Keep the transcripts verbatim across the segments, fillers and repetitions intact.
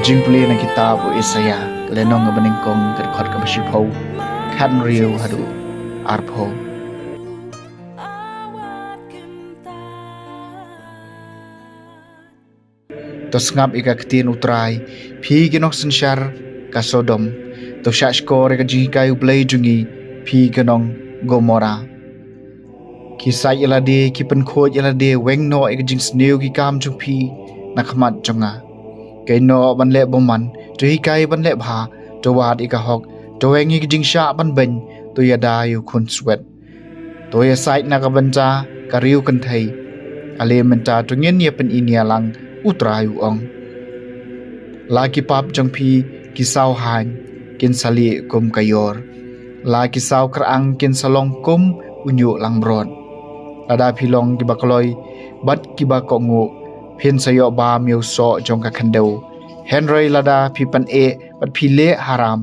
Jingpule na kitab u Isaiah, ka lynnong kaba nyngkong, ka dkhot kaba shiphew, khathynriew haduh arphew. To sngap ïa ka ktien U Trai, phi ki nongsynshar ka Sodom. To shahshkor ïa ka jinghikai U Blei jong ngi, phi ki nong Gomora. Ki said ïa lade, ki pynkhuid ïa lade, weng noh ïa ka jingsniew ki kam jong phi na khmat jong nga. Kynmaw noh ban leh bymman, to hikai ban leh bha, to wad ïa ka hok, to weng ïa ka jingshah ban beiñ, to ïada ïa u khunswet. To ïasaid na ka bynta ka riew kynthei. Ale mynta to ngin ïa pyni nia lang, U Trai u ong. La ki pap jong phi ki saw haiñ, kin sa lieh kum ka ïor. La ki saw kyrang kin sa long kum u ñiuh langbrot. Lada phi long kiba kloi bad kiba kohnguh, phin sa ïoh bam ïa u soh jong ka khyndew. Hynrei lada phi pyneh bad phi leh haram,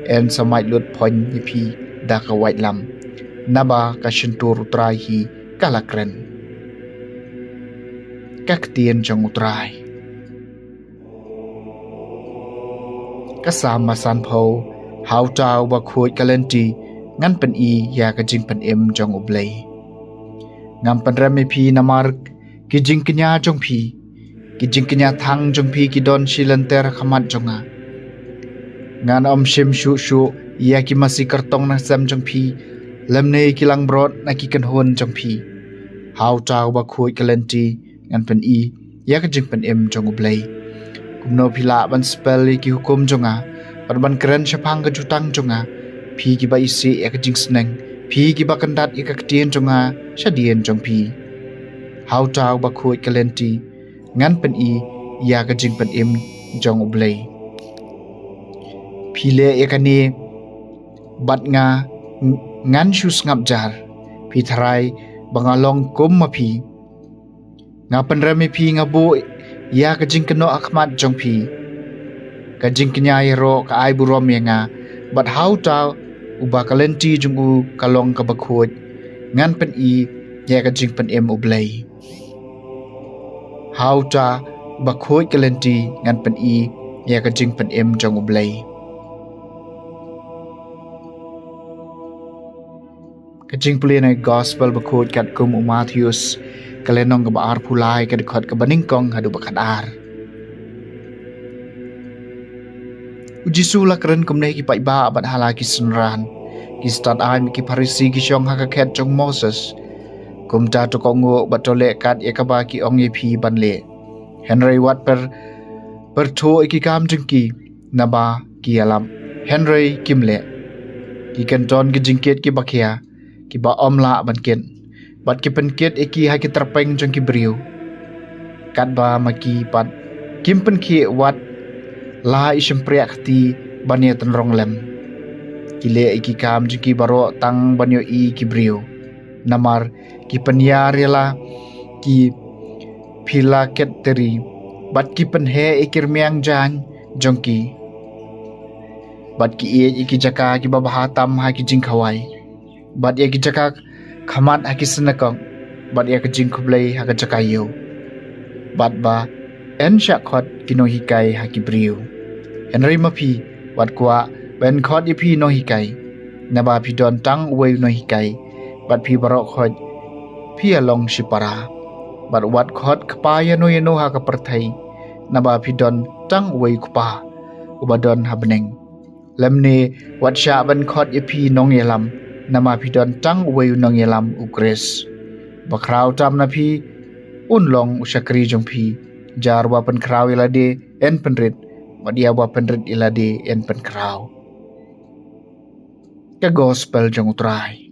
yn sa mait lut phoiñ ïa phi da ka waitlam. Naba ka shyntur U Trai hi ka la kren. Ka ktien jong U Trai. Ka Salm ba sanphew. Ha uta uba khuid ka lynti, ngan pyni ïa ka jingpynim jong U Blei. Ngan pynrem ïa phi namar ki jingkñia jong phi. Ki jingkñia thang jong phi ki don shi lynter ha khmat jong nga. Ngan ym shim shuh shuh ïa ki masi kyrtong na sem jong phi, lymne ki langbrot na ki kynhun jong phi. Ha uta uba khuid ka lynti, ngan pyni ïa ka jingpynim jong U Blei. Kumno phi lah ban spel ïa ki hukum jong nga, bad ban kren shaphang ka jutang jong nga, phi kiba isih ïa ka jingsneng, phi kiba kyndat ïa ka ktien jong nga shadien jong phi. Ha uta uba khuid ka lynti, ngan pyni ïa ka jingpynim jong U Blei. Phi leh ïa kane bad nga, ng-, ngan shu sngap jar. Phi tharai ba nga long kum ma phi. Nga pynrem ïa phi, nga buh ïa ka jingkynnoh ha khmat jong phi. Ka jingkñia ïaroh ka ai burom ïa nga, bad ha uta uba ka lynti jong u ka long kaba khuid, ngan pyni ïa ka jingpynim U Blei. Ha uta uba khuid ka lynti, ngan pyni ïa ka jingpynim jong U Blei. Ka jingpule na Gospel bakhuid katkum u Mathaios, ka lynnong kaba arphew lai, ka dkhot kaba nyngkong haduh ba khatar. U Jisu u la kren kumne ha ki paidbah bad ha la ki synran. Ki stad aiñ bad ki Pharisi ki shong ha ka khet jong u Moses. Kumta to kohnguh bad to leh kat ïa kaba ki ong ïa phi ban leh. Hynrei wat pyrthuh, pyrthuh ïa ki kam jong ki, naba ki ïalap, hynrei kim leh. Ki kyndon ki jingkit kiba khia, kiba ym lah ban kit, bad ki pynkit ïa ki ha ki tyrpeng jong ki briew. Katba ma ki pat kim pynkhih wat la i shympriah kti ban ïa tynrong lem. Ki leh ïa ki kam jong ki baroh tang ban ïohi ki briew. Namar ki pynïar ïa la ki phylaketri, bad ki pynheh ïa ki rmiang jaiñ jong ki, bad ki ïeit ïa ki jaka kiba bha tam ha ki jingkhawai, bad ïa ki jaka khmat ha ki synagog, bad ïa ka jingkhublei ha ka jaka ïew. Bad ba yn shah khot ki nonghikai ha ki briew. Hynrei ma phi, wat kwah ba yn khot ïa phi nonghikai, naba phi don tang uwei u nonghikai, bad phi baroh khoit phi ïa long shipara. Bad wat khot kpa ïano ïano ha ka pyrthei, naba phi don tang uwei u Kpa uba don ha bneng. Lymne wat shah ban khot ïa phi nongïalam, naba phi don tang uwei u nongïalam, u Khrist. Ba khraw tam na phi un long u shakri jong phi. Jar uba pynkhraw ïa lade yn pynrit, bad ïa uba pynrit ïa lade yn pynkhraw. Ka Gospel jong U Trai.